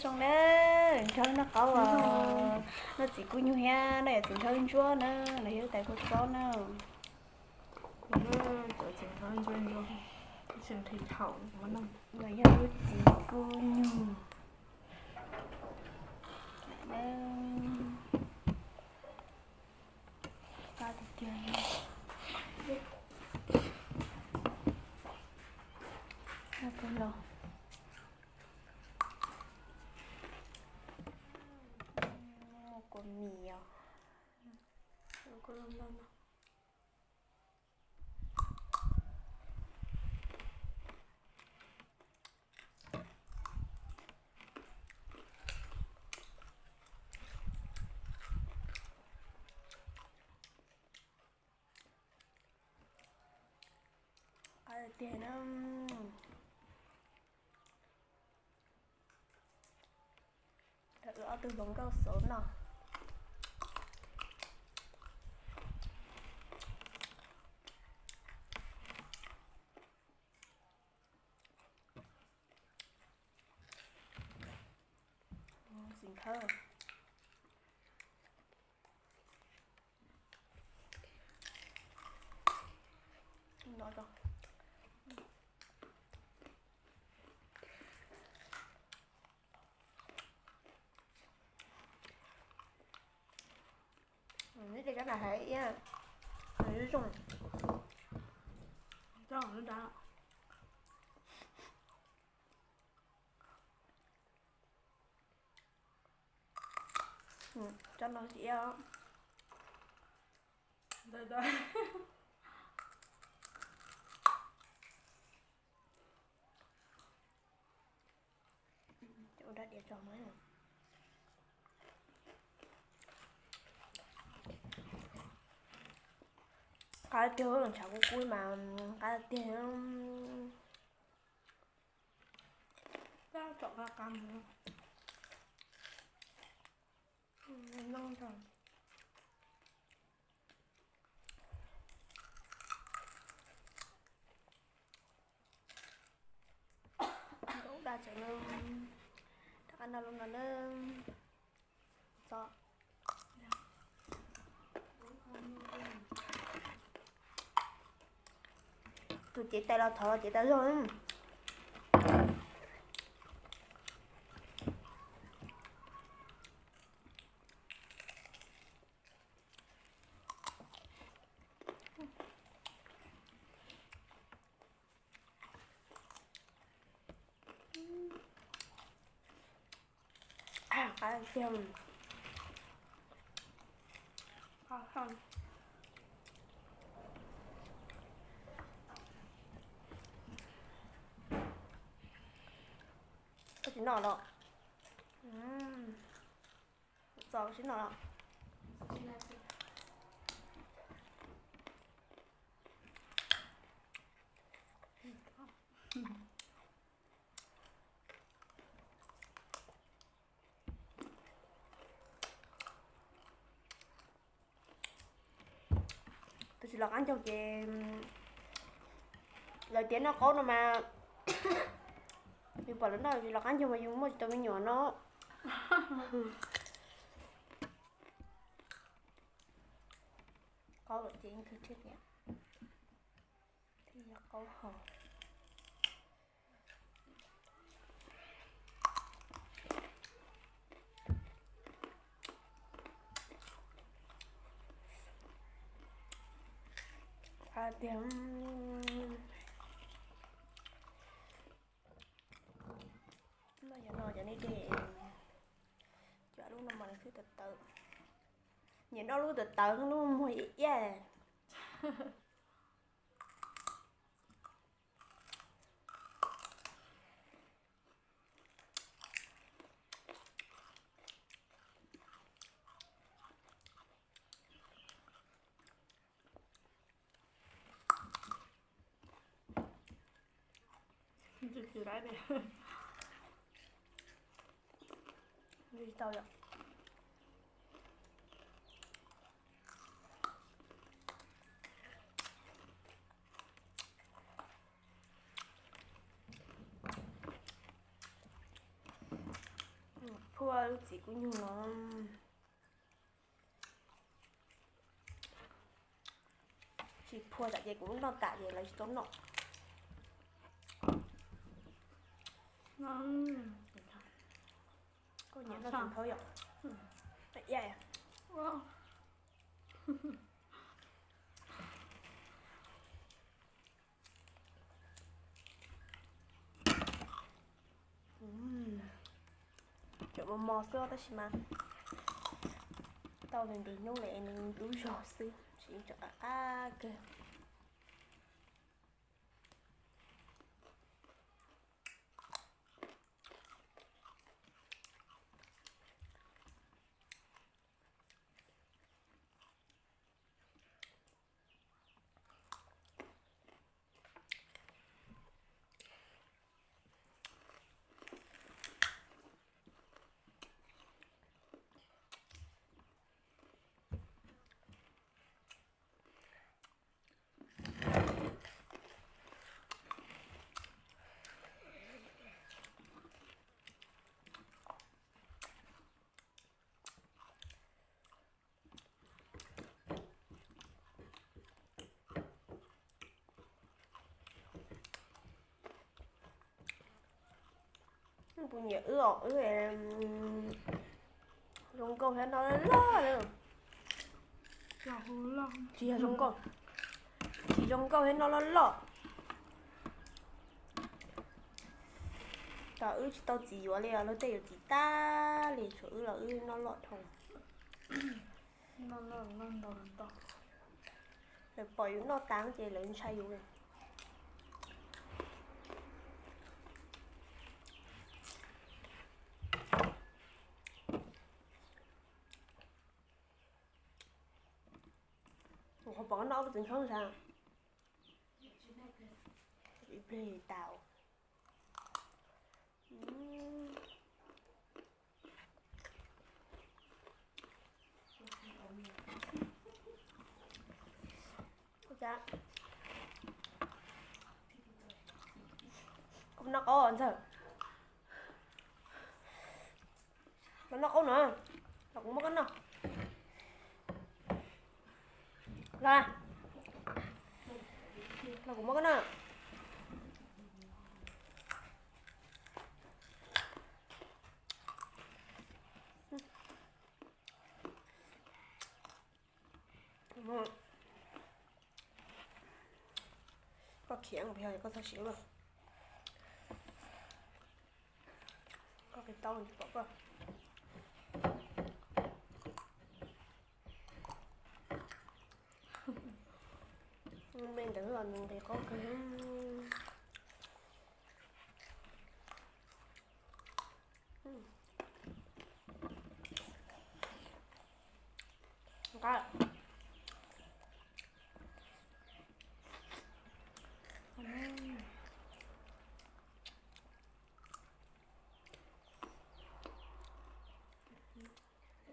Zoo na, nrog noj qaub os. Noj txiv kuj nyuj thiab noj yam txiv nrhawb ntsuab na, los yog tais kua txob na. Los yog lub txiv kuj nyuj. Qab tiag tiag li. Noj kawg los. Muaj kua mis os. Qab tiag na. Wb ob tug hluas nkauj xauv noj. Txiv nkhawb. Neb cov kab nam hais ib zoo. Cov no tsis iab. Ua rab diav tso na. Qab tiag, ntshav kub kub mas qab tiag. Nkauj daj tseem rov qab noj lub no na. Txo. Tus cev tais los thov los cev tais zog. Qab tiag. Koj tsis noj los? Txo tsis noj los? Tus tsis los qab ncaug ces lawv tias noj qaub no mas yus pom lawv noj tsis los qab ncaug mas yus muaj tsis tau me nyuam no. Qaub lawm ces yeej kawg tshiab tiag. Thiab yog qaub hau. Qab tiag. Noj yog no cov nej de, cov lub no mas nws xwb tawv tawv. Nyiam noj lub tawv tawv, lub muag iab iab. Tsis tau yom. Lub txiv kuj nyuag tsis phua tam ces kuv noj tas ces lawv tsis tau noj. Koj nyiam noj txiv khaub yom? Tseem mos mos xwb tab sis mas tau ntev hnub lawm nws dub zog xwb, tseem qab qab kawg. Kuv nyiam wb os, wb zoo nkauj thiab noj loj loj. Tsis yog zoo nkauj, tsis zoo nkauj thiab noj loj loj. Tam wb tsis tau txiv yuav li os, luag tej yuav txiv tag li, tshuav wb los wb noj loj dhau. Lawv pom yus noj tas ces lawv ntshai yus li. Kuv qhov pom noj ob txiv khaub sav. Ib pliag tas. Kuv noj qaub ntxawg. Los noj qaub no, los kuv muab koj noj. Los, los kuv muab koj noj. Koj khiav mus yog koj txhob siv lawm. Koj qis tau tsis pom koj. Me ntawd los nws nqis qaub kawg. Nqa.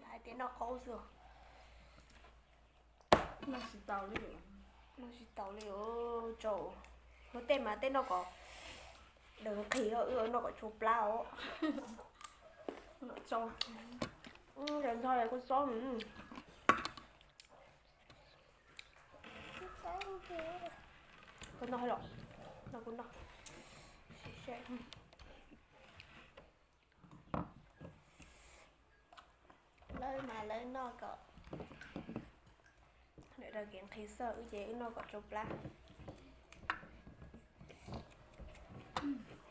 Hais tias noj qaub xwb. Noj tsis tau li, noj tsis tau li os. Tsau, ua tej mas tej noj kom daws nqhis, wb noj kom tsau plab os. Noj tsau, ntho kuv txob. Koj noj los, noj kuv noj. Lawv mas lawv noj kom daws kev nqhis xwb, wb ces wb noj kom tsau plab.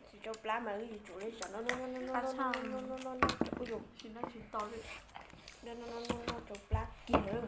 Tsis tsau plab mas wb yuav tsum li tsam no, no, no, no, no, no, no, no, no, no, tsau plab kiag lawm.